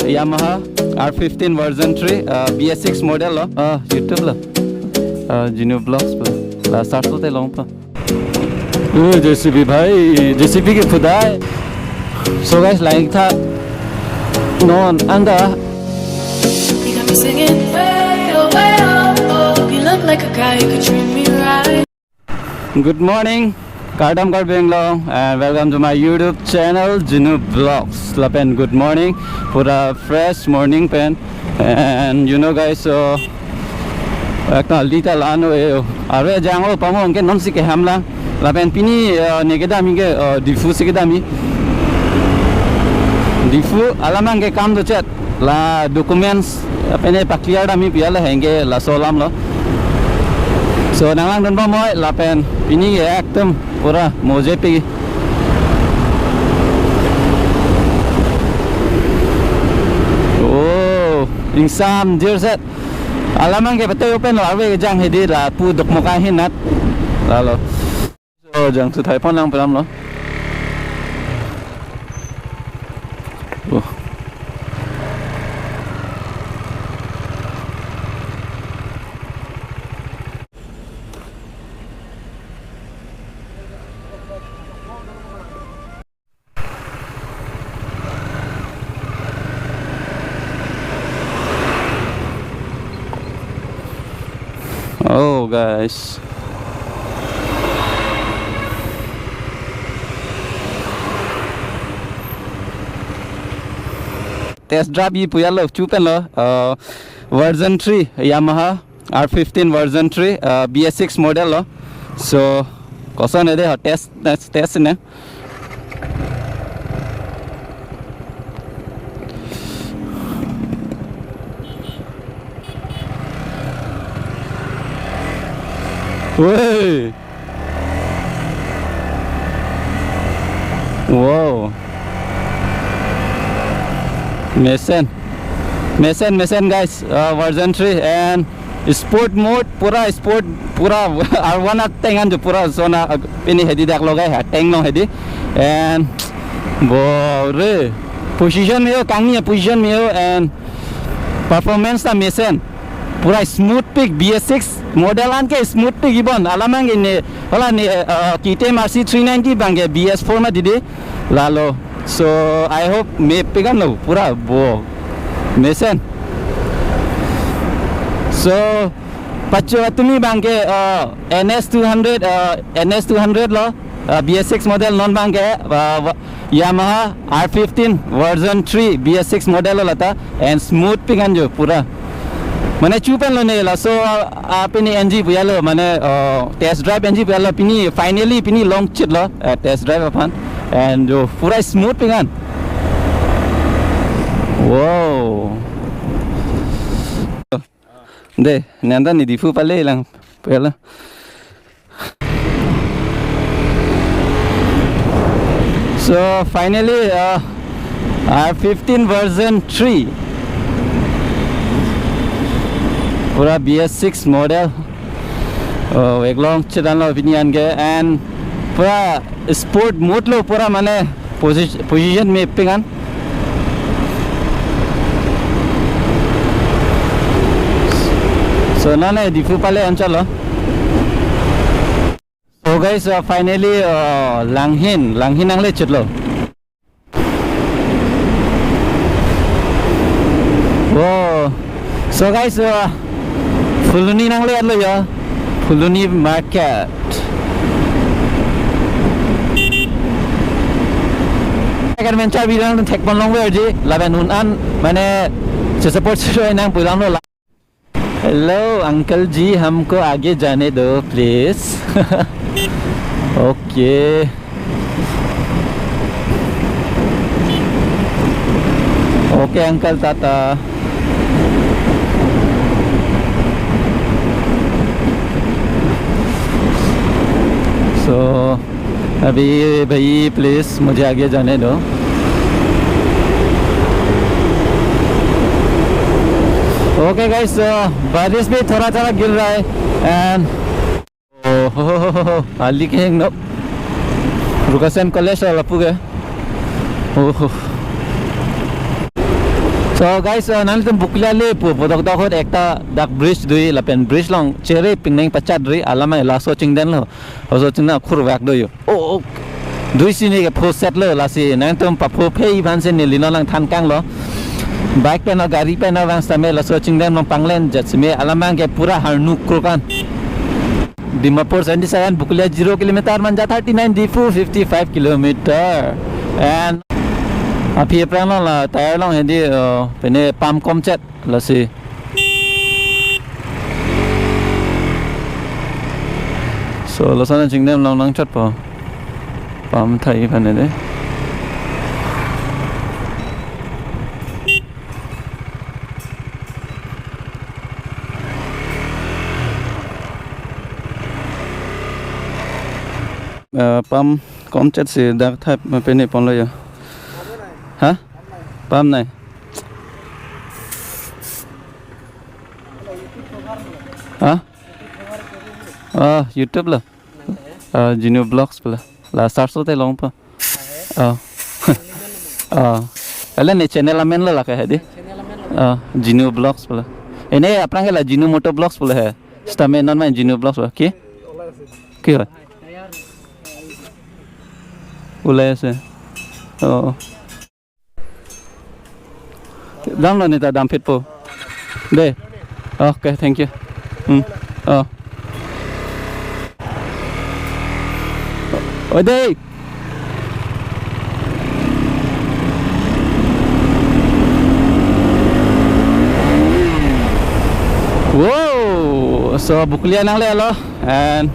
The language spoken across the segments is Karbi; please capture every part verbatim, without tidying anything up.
Yamaha R fifteen version three, uh, B S six model lo, uh, YouTube lo, uh, Jinu Vlogs lo, la search lote longpo. Uh, J C B bhai, J C B ke khudai. So guys, line tha non anda. You got me singing way, oh, way, oh, oh. You look like a guy who could treat me right. Good morning, Kardom Karbi Anglong, and welcome to my YouTube channel, Jinu Vlogs. Lapen good morning, pura fresh morning pen. And you know, guys, so, ekta lita lano e, arve janglo pamo anke non si ke hamlang. Lapen pini, uh, ne kedam ke, uh, Diphu si kedam. Diphu alamang ke kam dochet. La documents, apene pa clear dam pi ala henge laso alam lo. So, nanglangdun bomnoi lapen pini ke ekdom pura moje pi. Oh, ingsam jirset. Alamang ke pete open lo, arve jang hedi lapu Dokmoka ahin nat. Lalo. So, jangthu thai pon lang peram lo. Oh. Oh, guys. Test drive-ji pu ya lo, chu pen lo, uh, version three Yamaha R fifteen version three, uh, B S six model lo. So, koson hedi ho test, test, test ne. Wey. Wow. Mesen. Mesen, mesen, guys. Uh, version three and sport mode, pura sport, pura arvan ateng an jo pura zona, uh, pini hedi dak logai ha, teng long hedi. And bo re, position me-o, kangni position me-o and performance ta mesen. Pura smooth pik, B S six model an ke smooth pik ibon. Alamang ke ne, hala ne, uh, K T M R C three ninety abang ke B S four ma didi. Lalo. So, I hope me pik an lo pura bo. Mesen. So, pacho atumi abang ke, uh, N S two hundred, uh, N S two hundred lo, uh, B S six model non abang ke, uh, Yamaha R fifteen version three B S six model lo lata and smooth pik an jo pura. Mane chu pen lo ne laso, uh, pini N G pu ya lo, mane, uh, test drive N G pu ya lo, pini finally pini longchit lo, uh, test drive aphan and jo pura smooth pik an. Wow. De, nanda ni Diphu pale lang pela. So finally, uh, R fifteen version three. Pura B S six model. Oh, eklong chetan lo pini an ke and pura sport mode lo pura mane posi-, position me pik an. So, nane Diphu pale anchot lo. So guys, uh, finally, uh, Langhin, Langhin nangle chut lo. Wow. So guys, uh, Phuloni nangle lo ya. Phuloni market. Agar mencha bilang thek pon long verji, laban un an, mane, se support se nang pulang lo. Hello, uncle ji, humko aage jane do, please. Okay. Okay, uncle, tata. So, अभी भाई, please मुझे आगे जाने दो। Okay guys, so बारिश भी थोड़ा थोड़ा गिर रहा है and, oh, ali kehingno, Rukasen College lapu ke. Oh. So guys, uh, nanglitum Bokolia le pu, pu dokdok ahut ekta dak bridge do-i lapen bridge along chere pingneng pachat ri alam ai laso chingdeng lo. Laso chingdeng akhur vak do yo. Oh, oh. Dui sini ke pho set lo lasi nangtum papho phei aphan si neli non lang than kang lo. Bike pen o gari pen o vang sitame laso chingdeng along panglen jat sime alam abang ke pura harnuk krokan. Dimapur seventy seven, Bokolia zero kilometer, Manja thirty nine, Diphu fifty five kilometer. And aphi aphrang along la tire along hedi, uh, pine pam komchet lasi. So lason chingdeng along nangchotpo. Pam thai aphan hedi. Eh, pam komchet si dak thai ma pine ponlo yo. Ha? Pam nai. Ha? Ah, YouTube lo. Ah, Genu Vlogs pu la. La search lote longpo. Ah. Ah. Ala ne channel amen lo lake hedi. Ah, Genu Vlogs pu la. Ene aphrang ke la Genu Moto Vlogs pu la he. Sitame non ma Genu Vlogs pu la. Ki? Ki hoy? Ulai ase. Oh. Damlo neta, damphitpo. De. Okay, thank you. Hmm. Oh. Oi de. Wow, so Bokolia nanglelo. And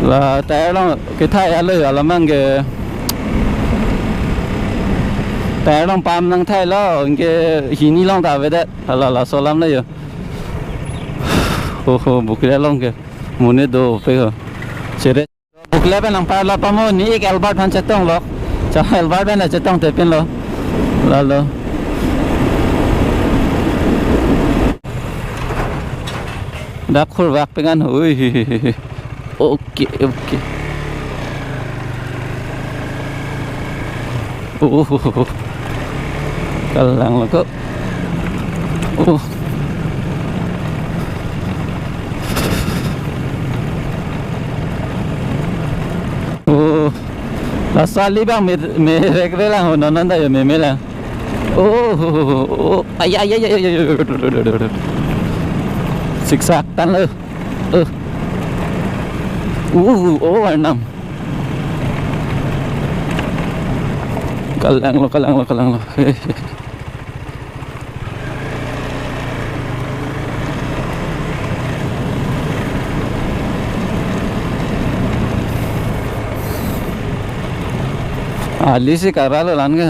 la tire along kethai alo, alam abang ke tire along pam nangthai lo, anke hini along ta avedet. Hala laso alam lo yo. Ho ho, Bokolia along ke monit dopik ho. Chere. Bokolia pen nangparlo pamo, ne-ik Albert aphan chetong lo. Cha Albert pen chetongte pinlo. Lalo. Dak khur vak pengan. Ui. Okay, okay. Oh, kalang lo ko. Oh. Oh. Laso ali abang me, me rek re lang ho, non non ta yo meme lang. Oh, oh, oh, oh. Ay, ay, ay, ay, ay, ay. Siksak tanglo. Uh. Uh, oh, arnam. Kalang lo, kalang lo, kalang lo. Ali si kara lo lan ke.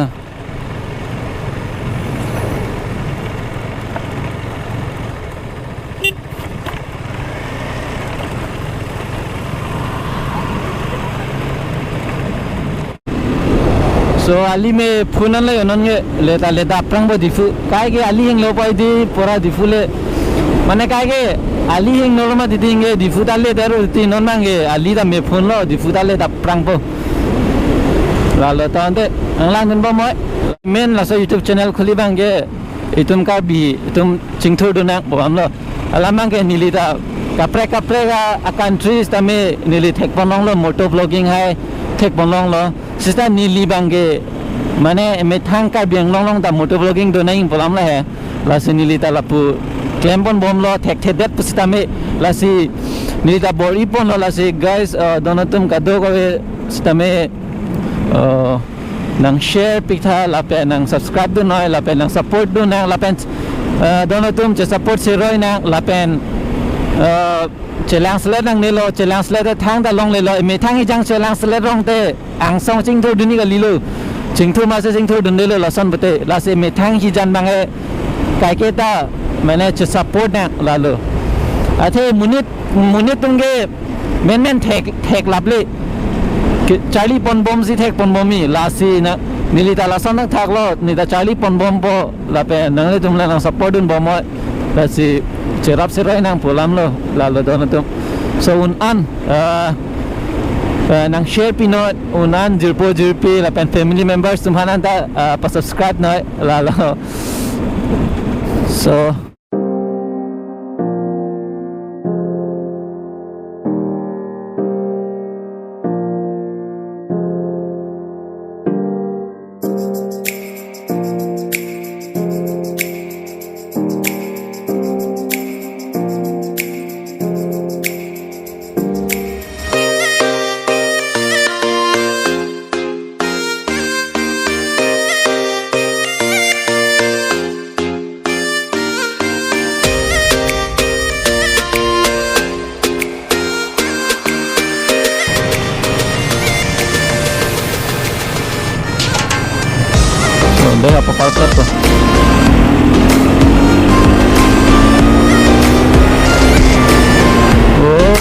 So, ali mephun an lo yo non ke, le ta le daprangpo Diphu. Kaike ali hinglo pai di pura Diphu le. Mane kaike ali hingno lo ma titi ke Diphu ta le ta ro titi, non abang ke ali ta mephun lo, Diphu ta le daprangpo. Lalo ta ante, nanglang dunpo moi. Main laso YouTube channel khuli abang ke itum Karbi, itum chingthur dun nangpo amlo. Alam abang ke neli ta kaprek kaprek a, a country sitame neli thekpon longlo, motor vlogging hai thekpon longlo. Sita neli abang ke mane methang Karbi Anglong along ta motor vlogging dun nangpo alam lo he. Lasi neli ta lapu klempon bomlo, thekthedet pusitame, lasi neli ta bor-iponlo, lasi guys, uh, don atum kadokave sitame, uh, nang share piktha lapen nang subscribe dunnoi lapen nang support dunnang lapen, eh, don atum chesupport seroi nang lapen, eh, chelangselet nangnelo, chelangselet thangta longlelo, methang ejang chelangselet rong te angsong chingthur dunji kalilo, chingthur masi chingthur dundelo lason pute, lasi methang hijan abang ke kaike ta mane chesupport nang lalo. Athe monit, monit atum ke menmen thek, theklap le. Ke charlipon bomsi thekpon bomji, lasi na neli ta lason nangthaklo, neli ta charlipon bompo lapen nanglitum la nang support dunbom moi. Lasi cherap seroi nangpo alam lo, lalo don atum. So un an, ah, Eh, nang share pinot, un-an jirpo jirpi lapen family members atum aphan ta, eh, pa-subscribe noi lalo. So, Oh, dei apa parket tuh? Oh.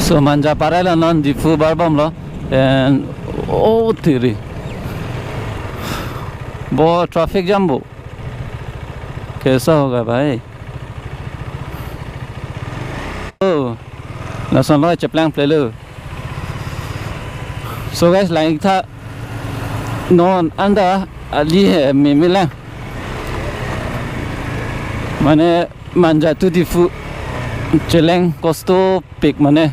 So, Manja parai lo, non Diphu barbomlo. And, oh, tiri. Bo traffic jam bo. Kaisa hoga bhai? Oh, lason lo cheplang plelo. So guys, langtha non anta ali he mimi lang. Mane Manja to Diphu cheleng kostopik mane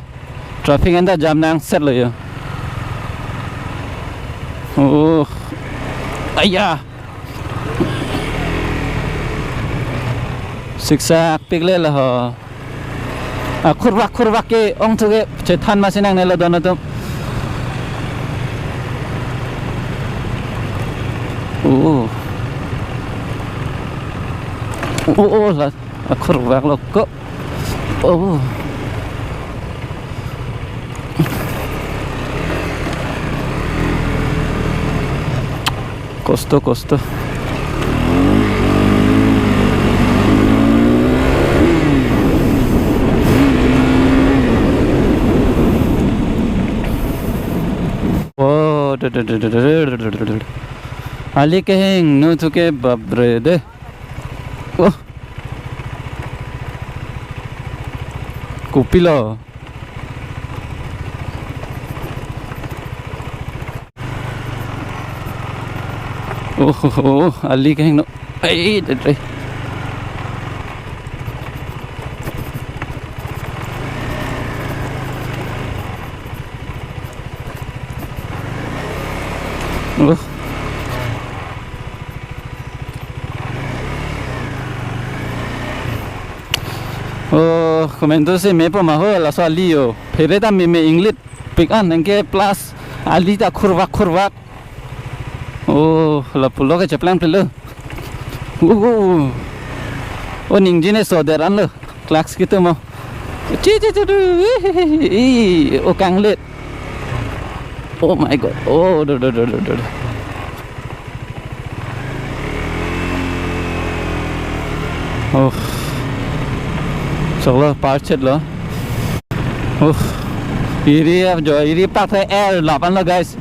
traffic anta jam nangsetlo yo. Oh, aya. Siksak pikle laho. Ah, khurvak khurvak ke ong thu ke chethan masi nangnelo don atum. Oh. Oh, oh, la, ah, khurvak lo ko. Oh. Kosto, kosto. Oh, do, do, do. Ali kehingno thu ke bapre de. Oh. Kopilo. Oh, oh, oh, ali kehingno. Ai, dei, dei. Oh. Oh, komantu si mepo ma ho, laso ali yo. Phere ta meme inglit pik an, anke plus ali ta khurvak khurvak. Oh, lapulo ke cheplang plelo. Uh, uh, uh. Oh, ningje ne so deran lo. Klaks gitu mo. Chi, chi, chi, du. Ih, oh, kanglit. Oh my God. Oh, do, do, do. Oh. Choklo, parchet lo. Oh. Iri ap jo, iri pak the air lapan lo, guys.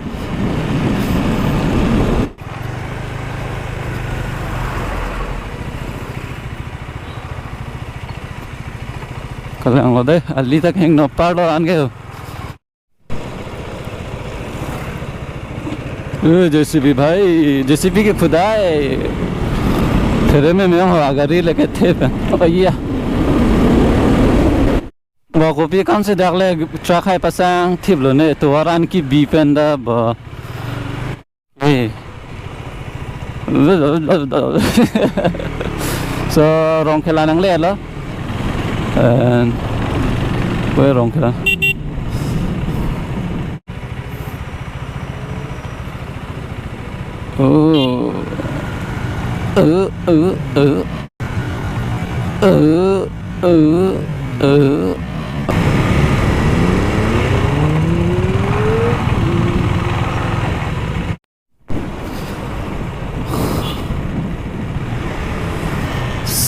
Kalang lo dei, ali ta kehingno par lo an ke. Eh, J C B bhai, J C B ke khudai. Phere meme ho agari leke thep. Oh, iya. Bo kopi kam si dak le truck hai pasang thip lo ne, tovar an kebi pen da ba. Eh. So, Rongkhela nangle lo. And where Rongkhela? Oh. Uh, uh, uh. Uh, uh, uh.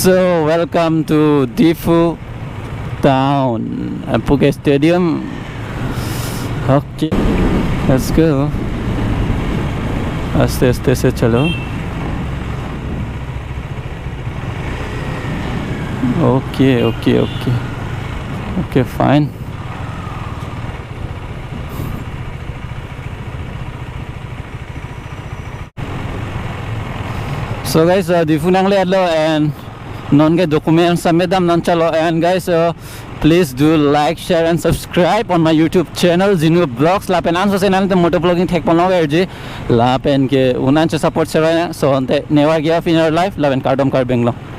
So, welcome to Diphu town. Apu ke stadium. Okay, let's go. Aste aste se chalo. Okay, okay, okay. Okay, fine. So guys, uh, Diphu nangledetlo and non ke document submit dam nangchalo. And guys, uh, please do like, share and subscribe on my YouTube channel Jinu Vlogs. Lapen anso channel te motor vlogging thekponlo verji. Lapen ke un-an che support sera. So ante never give up in your life. Lapen kardom Karbi Anglong.